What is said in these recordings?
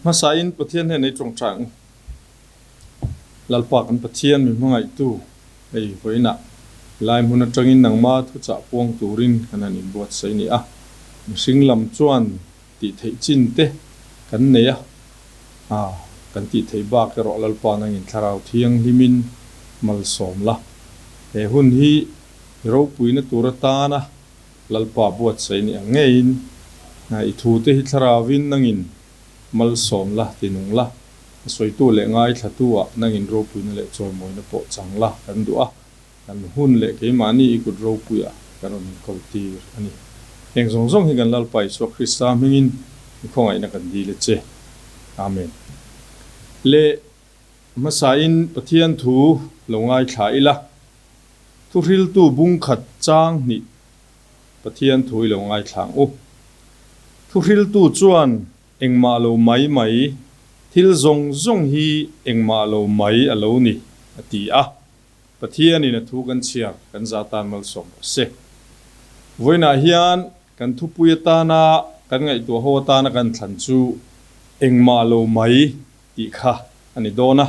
Hmasain Pathian hnenah i tawngtai ang u. Lalpa kan Pathian min hmangaihtu hei vawiinah lai hmun atangin nangma thuchah puang turin kan han inbuatsaih a ni a. Mihring lam chuan tih theih chin te kan nei a, kan tih theih bak erawh Lalpa nangin Thlarau Thianghlimin malsawm la. He hun hi i ropuina tur atana Lalpa buatsaih ni ang ngeiin i thute hi Thlarauvin nangin malsawm la, ti nung la, a sawitu leh ngaithlatu ah nangin ropuina leh chawimawina pawh chang la kan duh a, kan hun leh keimahni i kut ropuia kan rawn inkawl tir a ni. Heng zawng zawng hi kan Lalpa Isua Krista hmingin i khawngaihna kan dil e che. Amen. Leh hmasain Pathian thu lo ngaithla ila, Thuhriltu bungkhat chang hnih Pathian thu i lo ngaithla ang u. Thuhriltu chuan engmah lo mai mai, thil zawng zawng hi engmah lo mai a lo ni, a ti a. Pathianin a thu kan chhiar kan za tan malsawm rawh se. Vawiinah hian kan thupui atana kan ngaihtuah ho atana kan thlan chu engmah lo mai tih kha a ni dawn a.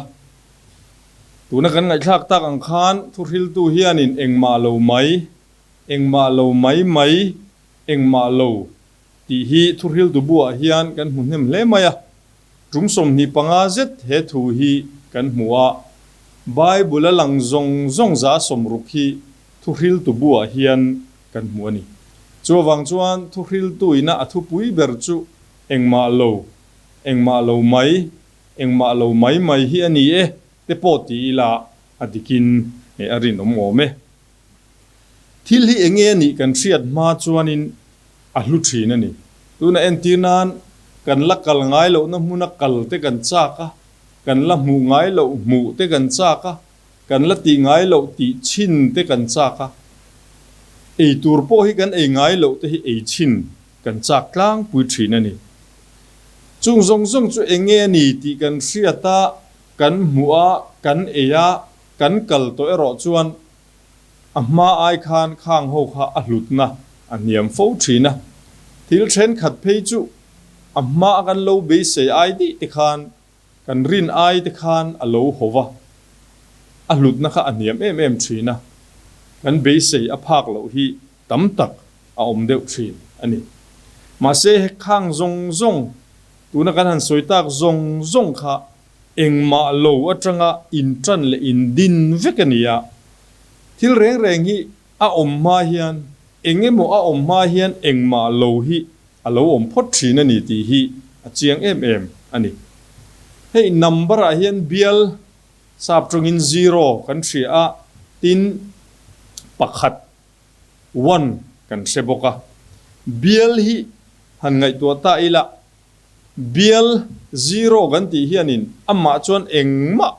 Tuna kan ngaihthlak tak ang khan thuhriltu hianin engmah lo mai, engmah lo mai mai, engmah lo tih hi thuhriltu buah hian kan hmu hnem hle mai a. Tum 25 zet he thu hi kan hmu a, Bible a lang zawng zawng 60 hi thuhriltu buah hian kan hmu a ni. Chuvang chuan thuhriltu ina a thupui ber chu engmah lo, engmah lo mai, engmah lo mai mai hi a ni e te pawh ti ila a dikin a rinawm awm e. Thil hi enge a nih kan hriat hma chuanin a hlu thin a ni. Tuna entir nan kan la kal ngai lohna hmuna kal te kan chak a, kan la hmuh ngai loh hmuh te kan chak a, kan la tih ngai loh tih chhin te kan chak a, ei tur pawh hi kan ei ngai loh te hi ei chhin kan chak tlangpui thin a ni. Chung zawng zawng chu enge a ni tih kan hriat a, kan hmuh a, kan ei a, kan kal tawh erawh chuan A hma ai khan khang ho kha a hlutna a hniam fo thin a, thil thenkhat phei chu a hma a kan lo beisei ai dih te khan kan rin ai te khan a lo haw va, a hlutna kha a hniam em em thin a, kan beisei a phak loh hi tam tak a awm deuh thin a ni. Mahse khang zawng zawng tuna kan han sawi tak zawng zawng kha Engmah lo atanga intan leh indin vek a ni a. Thil reng reng hi a awm hma hian, eng emaw a awm hma hian engmah lo hi a lo awm phawt thin a ni tih hi a chiang em em a ni. Hei number ah hian bial sap tawngin zero kan hria a, tin pakhat, one, kan hre bawk a. Bial hi han ngaihtuah ta ila Bial zero kan tih hianin amah chuan engmah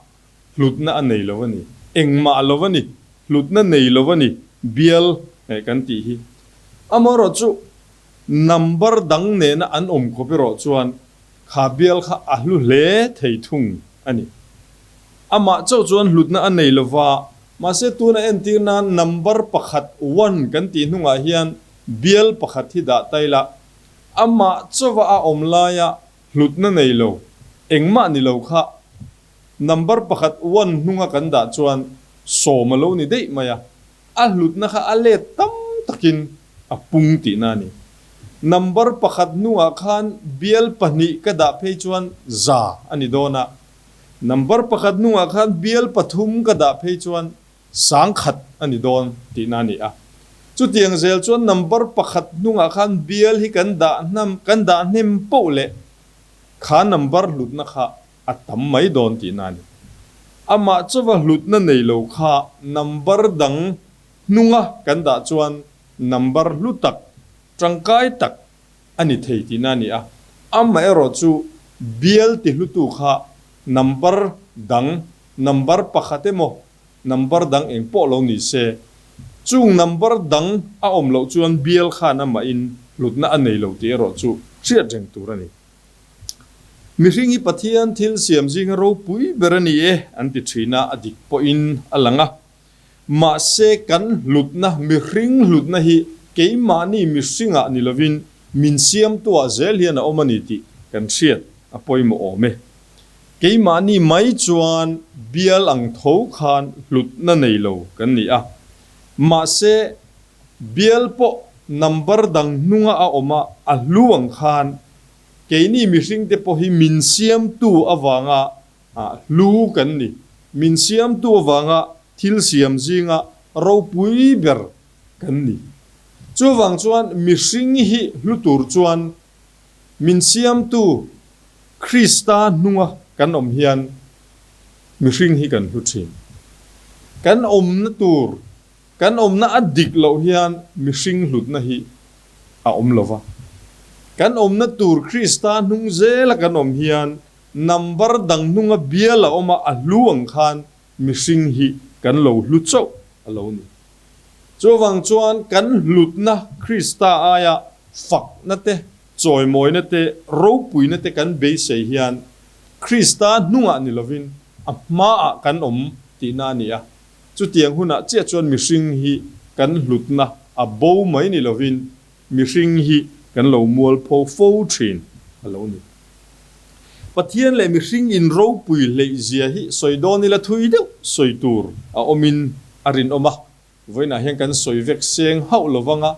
hlutna a nei lo a ni. Engmah lo a ni, hlutna nei lo a ni bial kan tih hi. Amaherawh chu number dang nena an awm khawp erawh chuan kha bial kha a hlu hle thei thung a ni. Amah chauh chuan hlutna a nei lo va, mahse tuna entir nan number pakhat, one, kan tih hnungah hian bial pakhat hi dah ta ila, Amah chauha a awm laia hlutna nei lo, engmah ni lo kha number pakhat one hnunga kan dah chuan 10 a lo ni daih mai a, a hlutna kha a let tam takin a pung tihna a ni. Number pakhat hnungah khan bial pahnih ka dah phei chuan 100 a ni dawn a, number pakhat hnungah khan bial pathum ka dah phei chuan 10,000 a ni dawn tihna a ni a. Chutiang zel chuan number pakhat hnungah khan bial hi kan dah hnam kan dah hnem poh leh kha number hlutna kha a tam mai dawn tihna a ni. Amah chauva hlutna nei lo kha number dang hnunga kan dah chuan number hlu tak, tangkai tak a ni thei tihna a ni a. Amaherawhchu bial tihlutu kha number dang Number pakhat emaw, number dang eng pawh lo ni se, chung number dang a awm loh chuan bial khan amahin hlutna a nei lo tih erawh chu hriat reng tur a ni. Mihring hi Pathian thil siam zinga ropui ber a ni e an ti thin a, a dik pawhin a lang a. Mahse kan hlutna, mihring hlutna hi keimahni mihringah ni lovin min siamtuah zel hian a awm a ni tih kan hriat a pawimawh awm e. Keimahni mai chuan bial ang tho khan hlutna nei lo kan ni a. Mahse, bial pawh number dang hnunga a awm a, a hlu ang khan keini mihringte pawh hi min siamtu avanga hlu kan ni. Min siamtu avanga thil siam zinga ropui ber kan ni. Chuvang chuan mihring hi hlu tur chuan min siamtu Krista hnunga kan awm hian mihring hi kan hlu thin. Kan awmna tur, kan awmna a dik loh hian mihring hlutna hi a awm lo va. Kan awmna tur Krista hnung zela kan awm hian number dang hnunga bial a awm a, a hlu ang khan mihring hi kan lo hlu chauh a lo ni. Chuvang chuan kan hlutna Krista aia fakna te, chawimawina te, ropuina te kan beisei hian Krista hnungah ni lovin a hmaah kan awm tihna a ni a. Chutiang hunah chiah chuan mihring hi kan hlutna a bo mai ni lovin mihring hi kan lo mualpho fo thin a lo ni. Pathian leh mihring in ropui hleih zia hi sawi dawn ila thui deuh sawi tur a awmin a rinawm a, vawiinah hian kan sawi vek seng hauh lo vang a,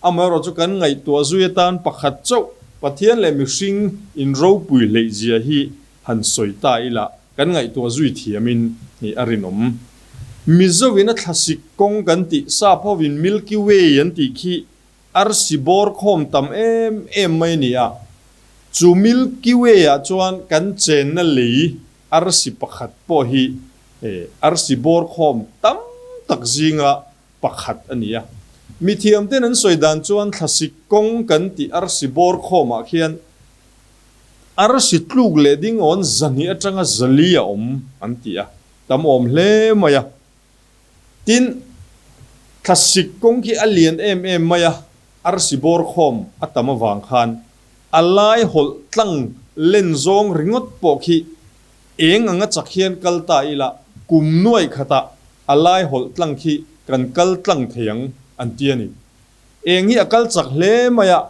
amaherawh chu kan ngaihtuah zui atan pakhat chauh Pathian leh mihring in ropui hleih zia hi han sawi ta ila kan ngaihtuah zui thiamin a rinawm. Mizo in a thlasik kawng kan tih sap hovin Milky Way an tih khi Arsi bawr khawm tam em em mai a ni a, chu Milky Way-ah chuan kan chenna lei arsi pakhat pawh hi arsi bawr khawm tam tak zinga pakhat a ni a. Mithiamten an sawi dan chuan thlasik kawng kan tih arsi bawr khawmah khian arsi tluk leh dingawn zahnih atanga zali a awm an ti a, tam awm hle mai a. Tin, thlasik kawng khi a lian em em mai a, arsi bawr khawm a tam avang khan a lai hawlh tlang len zawng ringawt pawh khi eng anga chak hian kal ta ila kum nuai khatah a lai hawlh tlang khi kan kal tlang thei ang an ti a ni. Eng hi a kal chak hle mai a,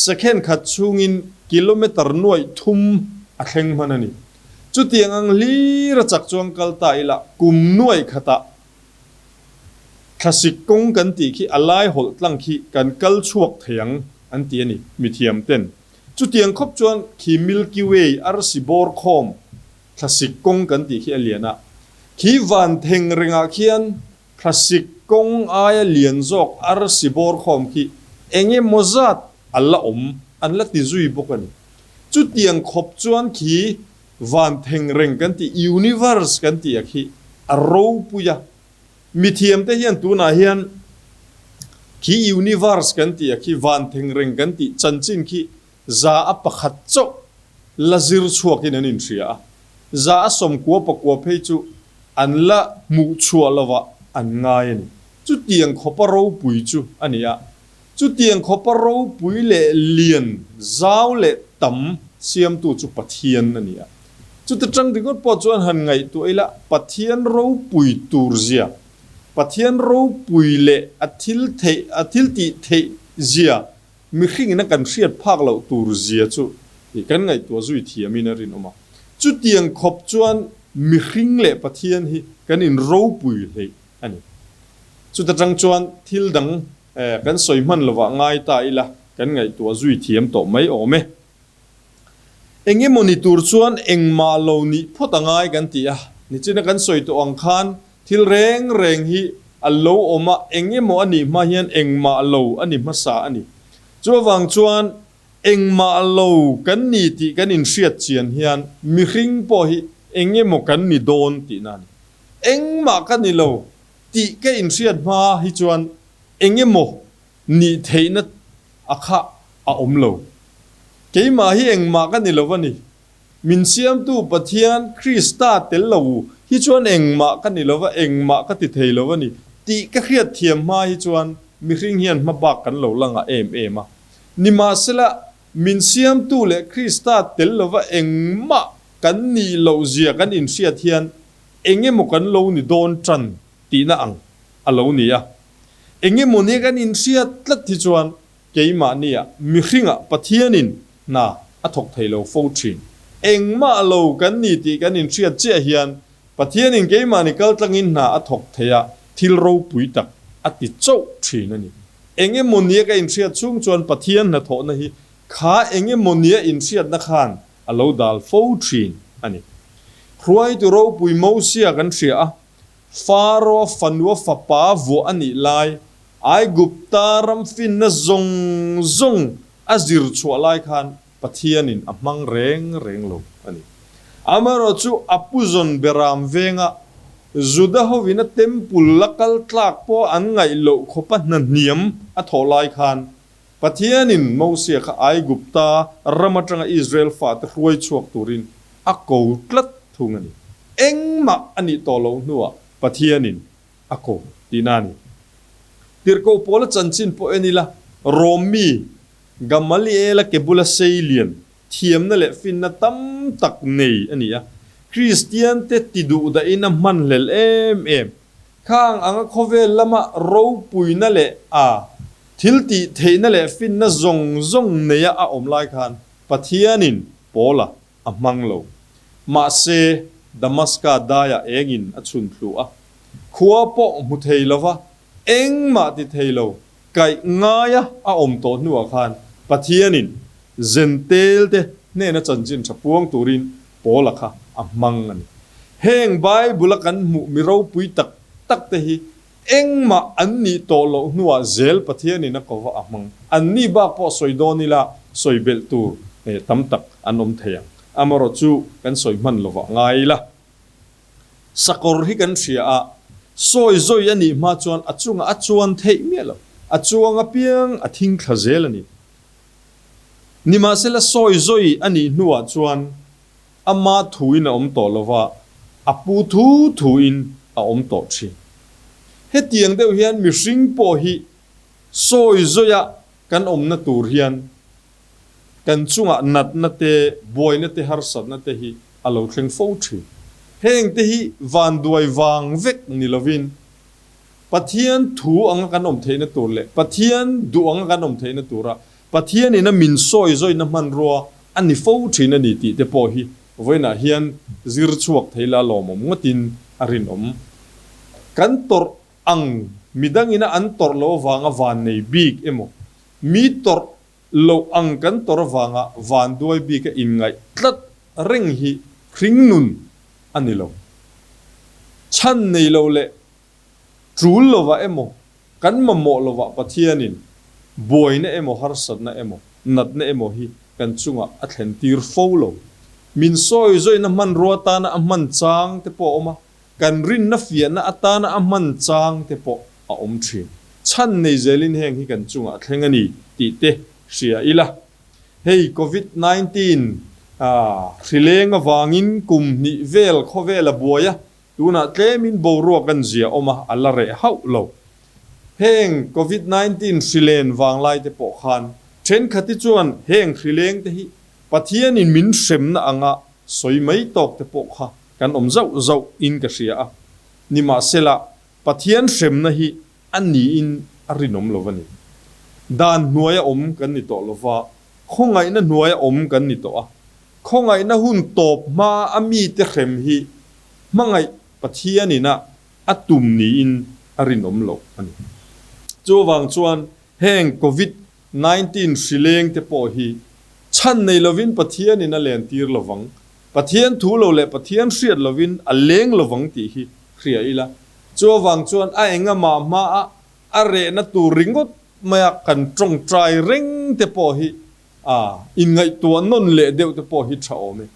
second khat chhungin kilometre nuaih thum a thleng hman a ni. Chutiang ang hlir a chak chuan kal ta ila kum nuaih khatah thlasik kawng kan tih khi a lai hawlh tlang khi kan kal chhuak thei ang an ti a ni, mithiam ten. Chutiang khawp chuan khi Milky Way arsi bawr khawm thlasik kawng kan tih khi a lian a, khi van theng rengah khian Thlasik kawng aia lian zawk arsi bawr khawm khi eng emaw zat a la awm an la ti zui bawk a ni. Chutiang khawp chuan khi van theng reng kan tih, universe kan tih a khi a ropui a. Mithiamte hian tunah hian khi universe kan tih a khi van theng reng kan tih chanchin khi za a pakhat chauh la zir chhuakin an inhria a, za a 90 pakua phei chu an la hmuh chhuah lovah an ngai a ni. Chutiang khawpa ropui chu a ni a, chutiang khawpa ropui leh lian, zau leh tam siamtu chu Pathian a ni a. Chuta tang ringawt pawh chuan han ngaihtuah ila Pathian ropui tur zia, Pathian ropui leh a thil theih, a thil tih theih zia Mihringin a kan hriat phak loh tur zia chu kan ngaihtuah zui thiamin a rinawm a. Chutiang khawp chuan mihring leh Pathian hi kan inropui hleih a ni. Chuta tang chuan thil dang kan sawi hman lovah ngai ta ila kan ngaihtuah zui thiam tawh mai awm e. Eng emaw ni tur chuan engmah lo nih phawt a ngai kan ti a, nichina kan sawi tawh ang khan thil reng reng hi a lo awm a, eng emaw a nih hma hian engmah lo a ni hmasa a ni. Chuvang chuan engmah lo kan ni tih kan inhriat chian hian mihring pawh hi eng emaw kan ni dawn tihna a ni. Engmah ka ni lo tih ka inhriat hma hi chuan eng emaw Nih theihna a kha a awm lo. Keimah hi engmah ka ni lo a ni. Min siamtu Pathian Krista tel lo hi chuan engmah ka ni lo va, engmah ka ti thei lo a ni tih ka hriat thiam hma hi chuan mihring hian hma bak kan lo la ngah em em a. Nimahsela, min siamtu leh Krista tel lo va engmah kan nih loh zia kan inhriat hian eng emaw kan lo ni dawn tan tihna ang a lo ni a. Engemaw nia kan inhriat tlat hi chuan keimahnia mihringah Pathianin hna a thawk thei lo fo thin. Engmah lo kan ni tih kan inhriat chiah hian Pathianin keimahni kaltlangin hna a thawk thei a, thil ropui tak a ti chauh thin a ni. Eng emaw nia ka inhriat chhung chuan Pathian hnathawhna hi kha eng emaw nia inhriatna khan a lo dal fo thin a ni. Hruaitu ropui Mosia kan hria a, Faro fanua fapa vuah a nih lai, Aigupta ram finna zawng zawng a zir chhuah lai khan Pathianin a hmang reng reng lo a ni. Amaherawhchu a pu zawn beram venga Juda hovin a temple la kal tlak pawh an ngaih loh khawpa hna hniam a thawh lai khan Pathianin Mosia kha Aigupta ram atanga Israel fate hruai chhuak turin a ko tlat thung a ni. Engmah a nih tawh loh hnuah Pathianin a ko tihna a ni. Tirhkoh Paula chanchin pawh en ila, Rom mi Gamaliela ke bula sei lian, thiamna leh finna tam tak nei a ni a. Kristiante ti duh dahin a hmanhlel em em. Khang anga khawvel lama ropuina leh a thil tih theihna leh finna zawng zawng neia a awm lai khan Pathianin Paula a hmang lo. Mahse, Damaska daiah engin a chhun thlu a. Khua pawh hmu thei lova, engmah ti thei lo, kaih ngaia a awm tawh hnuah khan Pathianin Zentelte hnena chanchin tha puang turin Paula kha a hmang a ni. Heng Bible-a kan hmuh mi ropui tak tak te hi engmah an nih tawh loh hnuah zel Pathianin a kova a hmang. An nih bak pawh sawi dawn ila sawi belh tur tam tak an awm thei ang. Amaherawhchu kan sawi hman lovah ngai ila. Sakawr hi kan hria a, sawi zawi a nih hma chuan a chungah a chuan theih miah lo. A chuang apiang a thing thla zel a ni. Nimahsela sawi zawi a nih hnuah chuan ama thuin a awm tawh lo va, a pu thu thuin a awm tawh thin. Hetiang deuh hian mihring pawh hi sawi zawia kan awmna tur hian Kan chungah natna te, buaina te, harsatna te hi a lo thleng fo thin. Heng te hi vanduai vang vek ni lovin Pathian thu anga kan awm theihna tur leh Pathian duh anga kan awm theihna tura Pathianin a min sawi zawina hmanrua a ni fo thin a ni tih te pawh hi vawiinah hian zir chhuak thei la lawmawm ngawtin a rinawm. Kan tawrh ang midangina an tawrh loh avanga vannei bik emaw mi tawrh loh ang kan tawrh avanga vanduai bika inngaih tlat reng hi hringnun a ni lo. Chhan nei lo leh tul lovah emaw, kan mamawh lovah Pathianin buaina emaw, harsatna emaw, natna emaw hi kan chungah a thlen tir fo lo. Min sawi zawina hmanrua atana a hman chang te pawh a awm a, Kan rinna fiahna atana a hman chang te pawh a awm thin. Chhan nei zelin heng hi kan chungah a thleng a ni tih te hria ila. Hei Covid 19 hrileng avangin kum hnih vel khawvel a buai a, tunah tlemin boruak an zia awm a, a la reh hauh lo. Heng Covid 19 hrilen vanglai te pawh khan thenkhat hi chuan heng hrileng te hi Pathianin min hremna anga sawi mai tawk te pawh kha kan awm zauh zauh in ka hria a, nimahsela Pathian hremna hi a niin a rinawm lo a ni. Dan hnuaia awm kan ni tawh lova, khawngaihna hnuaia awm kan ni tawh a, khawngaihna hun tawp hma a mite hrem hi hmangaih Pathianin a a tum niin a rinawm loh a ni. Chuvang chuan heng Covid 19 hrileng te pawh hi chhan nei lovin Pathianin a len tir lovang, Pathian thu lo leh Pathian hriat lovin a leng lovang tih hi hria ila. Chu avang chuan a engamah hmaa a rehna tur ringawt maia kan tawngtai reng te pawh hi a inngaihtuah nawn leh deuh te pawh hi tha awm e.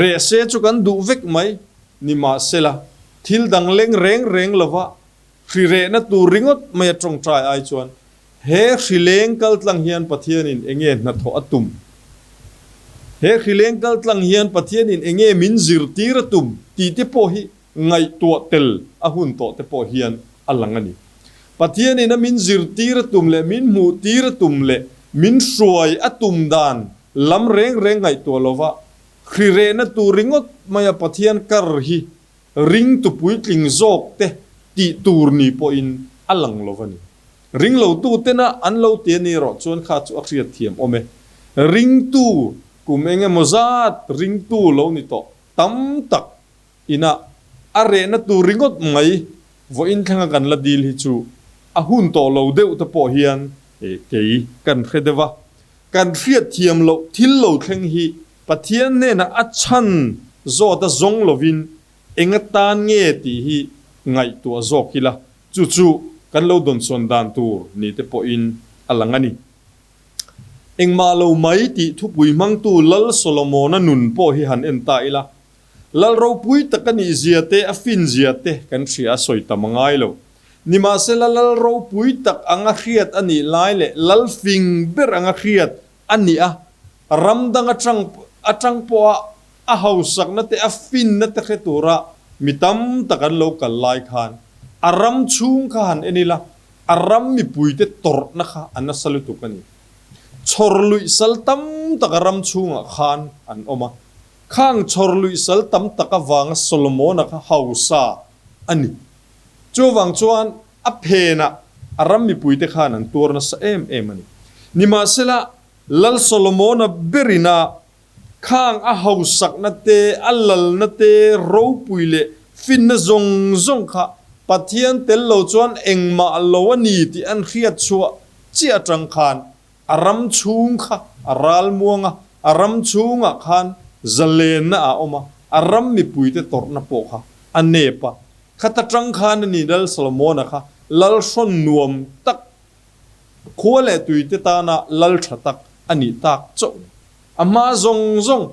Reh se chu kan duh vek mai, nimahsela thil dang leng reng reng lova Hri rehna tur ringawt mai a tawngtai ai chuan he hri leng kal tlang hian Pathianin enge hnathawh a tum? He hri leng kal tlang hian Pathianin enge min zirtir a tum tih te pawh hi ngaihtuah tel a hun tawh te pawh hian a lang a ni. Pathianin a min zirtir a tum leh min hmuhtir a tum leh min hruai a tum dan lam reng reng ngaihtuah lova hri rehna tur ringawt mai a Pathian kar hi Ringtu puitling zawk te tih tur ni pawhin a lang lo a ni. Ringlotu tena an lo ti a ni erawh chuan kha chu a hriat thiam awm e. Ringtu kum eng emaw zat ringtu lo ni tawh tam tak ina a rehna tur ringawt mai vawiin thlenga kan la dil hi chu a hun tawh lo deuh te pawh hian kei kan hre deuh a. Kan hriatthiam loh thil lo thleng hi Pathian hnenah a chhan zawt a zawng lovin eng atan nge tih hi ngaihtuah zawk ila, chu chu kan lo dawnsawn dan tur ni te pawhin a lang a ni. Engmah lo mai tih thupui hmangtu Lal Solomona nun pawh hi han en ta ila, Lal ropui tak a nih zia te, a fin zia te kan hria a sawi tam a ngai lo. Nimahsela Lal ropui tak anga hriat a nih lai leh Lal fing ber anga hriat a nih a, ram dang atang atang pawha a hausakna te a finna te hre tura mi tam tak an lo kal lai khan a ram chhung kha han en ila, a ram mipuite tawrhna kha a nasa lutuk a ni. Chhawr luih sal tam tak a ram chhungah khan an awm a. Khang chhawr luih sal tam tak avanga Solomona kha hausa a ni. Chuvang chuan a phenah a ram mipuite khan an tuar nasa em em a ni. Nimahsela, Lal Solomona berina khang a hausakna te, a lalna te, ropui leh finna zawng zawng kha Pathian tel lo chuan engmah lo a ni tih an hriat chhuah chiah atang khan a ram chhung kha a ral muang a, a ram chhungah khan zalenna a awm a, a ram mipuite tawrhna pawh kha a nep a. Khata tang khan a ni Lal Solomona kha lal hrawn nuam tak, khua leh tuite tana lal tha tak a nih tak chauh ni. A hma zawng zawng,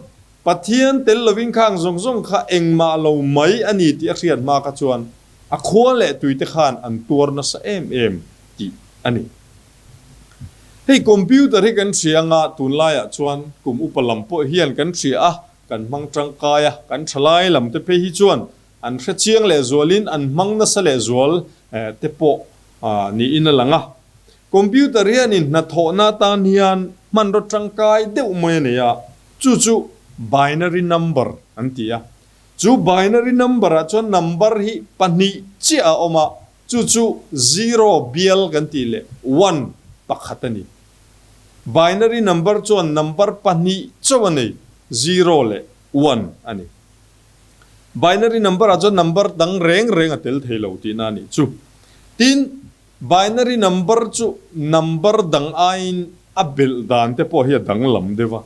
Pathian tel lovin khang zawng zawng kha engmah lo mai a ni tih a hriat hma kha chuan a khua leh tuite khan an tuar nasa em em tih a ni. Hei computer hi kan hria anga tunlaiah chuan kum upa lam pawh hian kan hria a, kan hmang tangkai a, kan thalai lam te phei hi chuan an hre chiang leh zualin an hmang nasa leh zual te pawh niin a lang a. Computer hianin hnathawhna atan hian hmanraw tangkai deuh mai a nei a, chu chu binary number an ti a. Chu binary number ah chuan number hi pahnih chiah a awm a, Chu chu zero bial kan tih leh one pakhat a ni. Binary number chuan number pahnih chauh a nei, zero leh one a ni. Binary number ah chuan number dang reng reng a tel thei lo tihna a nih chu. Tin, binary number chu number dang aiin a belh dan te pawh hi a danglam deuh a.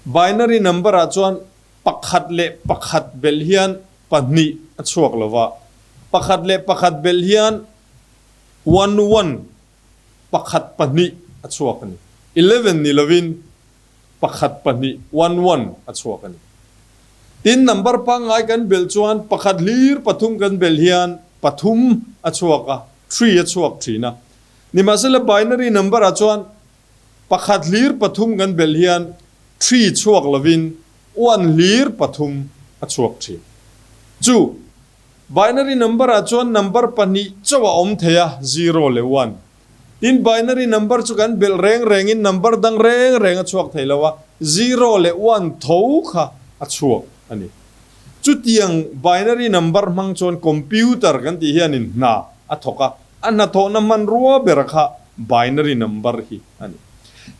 Binary number ah chuan pakhat leh pakhat belh hian pahnih a chhuak lo va, pakhat leh pakhat belh hian one one, pakhat pahnih a chhuak a ni. 11 ni lovin pakhat pahnih, one one, a chhuak a ni. Tin, number pangngai kan belh chuan pakhat hlir pathum kan belh hian pathum a chhuak a, three a chhuak thin a. Nimahsela binary number ah chuan pakhat hlir pathum kan belh hian three chhuak lovin Uan hlir pathum a chhuak thin. Chu binary number ah chuan number pahnih chauh a awm thei a, zero leh one. Tin, binary number chu kan belh reng rengin number dang reng reng a chhuak thei lo a, zero leh one tho kha a chhuak a ni. Chutiang binary number hmang chuan computer kan tih hianin hna a thawk a, a hnathawhna hmanrua ber kha binary number hi a ni.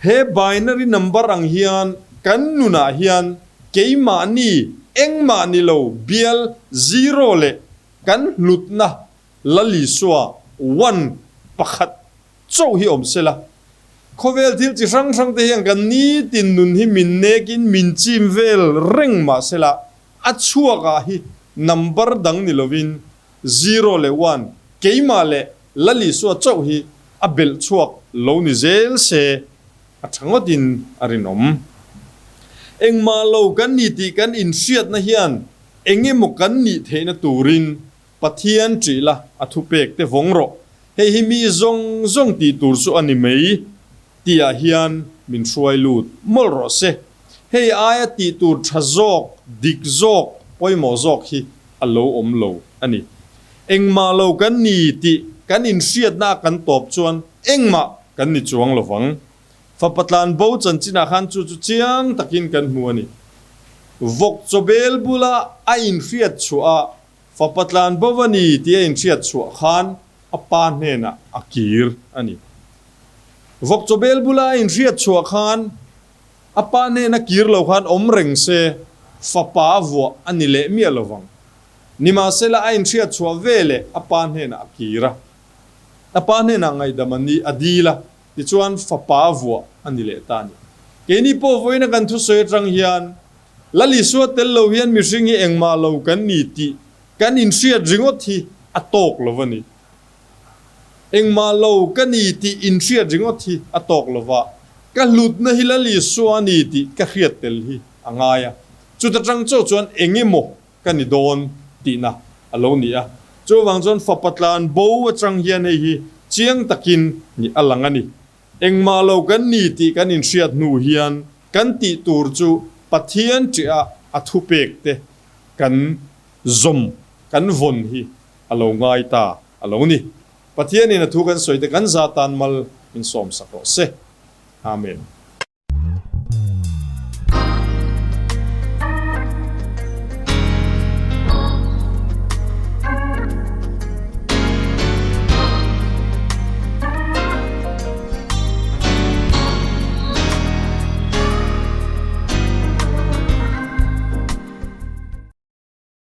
He binary number ang hian kan nunah hian keimahni engmah ni lo bial zero leh kan hlutna Lal Isua one pakhat chauh hi awm sela. Khawvel thil chi hrang hrang te hian kan nitin nun hi min nekin min chim vel reng mah sela a chhuakah hi number dang ni lovin zero leh one keimah leh Lal Isua chauh hi a belh chhuak lo ni zel se a tha ngawtin a rinawm. Engmah lo kan ni tih kan inhriatna hian eng emaw kan nih theihna turin Pathian ṭih la a thupek te vawng rawh. Hei hi mi zawng zawng tih tur chu a ni mai tihah hian min hruai lut mawlh rawh se. Hei aia tih tur tha zawk, dik zawk, pawimawh zawk hi a lo awm lo a ni. Engmah lo kan ni tih kan inhriatna a kan tawp chuan engmah kan ni chuang lo vang. Fapa tlanbo chanchinah khan chu chu chiang takin kan hmu a ni. Vawk chawbel bula a inhriat chhuah a, fapa tlanbo a ni tih a inhriat chhuah khan a pa hnenah a kir a ni. Vawk chawbel bula a inhriat chhuah khan. A pa hnena kir lo khan awm reng se, fapa vuah a ni leh miah lo vang. Nimahsela a inhriat chhuah ve leh a pa hnenah a kir a. A pa hnenah ngaihdam a ni a dil a, tichuan fapa vuah a ni leh ta a ni. Keini pawh vawiina kan thusawi atang hian Lal Isua tel lo hian mihring hi engmah lo kan ni tih kan inhriat ringawt hi a tawk lo a ni. Engmah lo ka ni tih inhriat ringawt hi a tawk lo va, ka hlutna hi Lal Isua a ni tih ka hriat tel hi a ngai a. Chuta tang chauh chuan eng emaw ka ni dawn tihna a lo ni a. Chuvang chuan fapa tlan bo atang hian hei hi chiang takin ni a lang a ni. Engmah lo kan ni tih kan inhriat hnu hian kan tih tur chu Pathian ṭiah a thupek te kan zawm, kan vawn hi a lo ngai ta a lo ni. Pathianin a thu kan sawi te kan za tan mal min sawmsak rawh se. Amen.